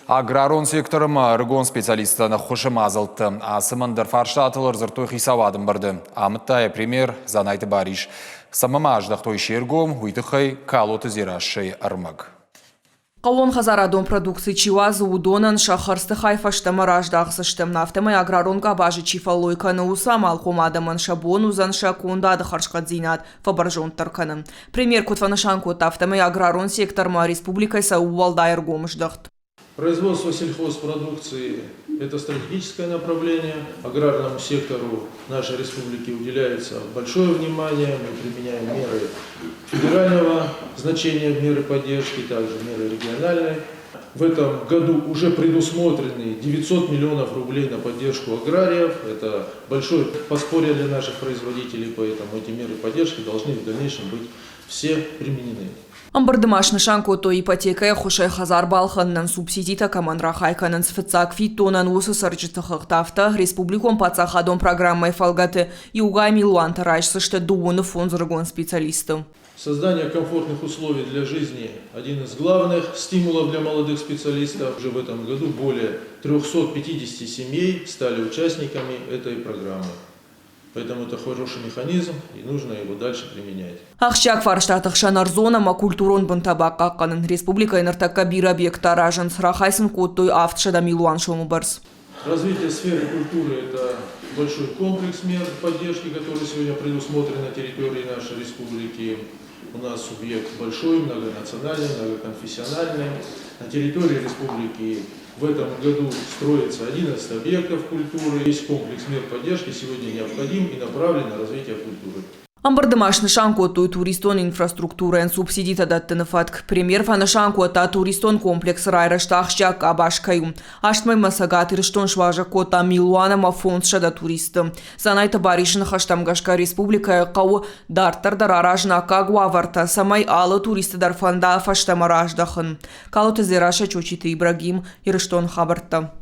Аграрон сектор ӕмӕ ӕрыгон специалисттӕн ӕххуысы мадзӕлттӕ ацы ӕндӕр фарстатыл ӕрдзырдтой хицауады ӕмбырды. Амыдта йӕ премьер Дзанайты Барис. Цӕмӕ ма аздӕхтой се ргом, уый тыххӕй Калоты Дзерассӕйы ӕрмӕг. Хъӕууонхӕдзарадон продукци чи уадзы, уыдонӕн сӕ хӕрдзты хай фӕстӕмӕ раздахдзысты. Афтӕмӕй аграрон къабазы чи фӕллой кӕны, уыцы амалхъом адӕмӕн сӕ бон уыдзӕн сӕ кондады хӕрзхъӕддзинад фӕбӕрзонддӕр кӕнын. Премьер куыд фӕнысан кодта, афтӕмӕй аграрон сектормӕ республикӕйы цӕуы уӕлдай ӕргом здӕхт. Производство сельхозпродукции – это стратегическое направление. Аграрному сектору нашей республики уделяется большое внимание. Мы применяем меры федерального значения, меры поддержки, также меры региональной. В этом году уже предусмотрены 900 миллионов рублей на поддержку аграриев. Это большое подспорье для наших производителей, поэтому эти меры поддержки должны в дальнейшем быть все применены. Ӕмбырды ма снысан кодтой ипотекӕйы ӕххуысӕй хӕдзар балхӕнынӕн субсидитӕ кӕмӕн рахай кӕнынц фыццаг фиддонӕн, уыцы цӕрджыты хыгъд. Афтӕ, республикон паддзахадон программӕйы фӕлгӕты иугай милуантӕ райсдзысты дыууыны фондз ӕрыгон специалисты. Создание комфортных условий для жизни – один из главных стимулов для молодых специалистов. Уже в этом году более 350 семей стали участниками этой программы. Поэтому это хороший механизм, и нужно его дальше применять. Ахсджиаг фарстаты хсӕн ӕрдзон ӕмӕ культурон бынтӕ бахъахъхъӕнын. Республикӕйы ныртӕккӕ бирӕ объекттӕ аразынц, рахай сын кодтой 700 милуан сомы бӕрц. Развитие сферы культуры – это большой комплекс мер поддержки, который сегодня предусмотрен на территории нашей республики. У нас субъект большой, многонациональный, многоконфессиональный. На территории республики в этом году строится 11 объектов культуры. Весь комплекс мер поддержки сегодня необходим и направлен на развитие культуры. Ӕмбырды ма снысан кодтой туристон инфраструктурӕйӕн субсидитӕ дӕттыны фӕтк. Премьер фӕнысан кодта, туристон комплексы райрӕзт ахсджиаг къабаз кӕй у. Аст мӕймӕ Цӕгат Ирыстон суазӕг кодта милуан ӕмӕ 500 туристы. Дзанайты Барисы ныхӕстӕм гӕсгӕ республикӕйы хъӕуы дарддӕр дӕр аразын аккаг уавӕртӕ, цӕмӕй алы туристы дӕр фӕнда фӕстӕмӕ раздӕхын. Калоты Дзерассӕ, Чочиты Ибрагим, Ирыстон хабӕрттӕ.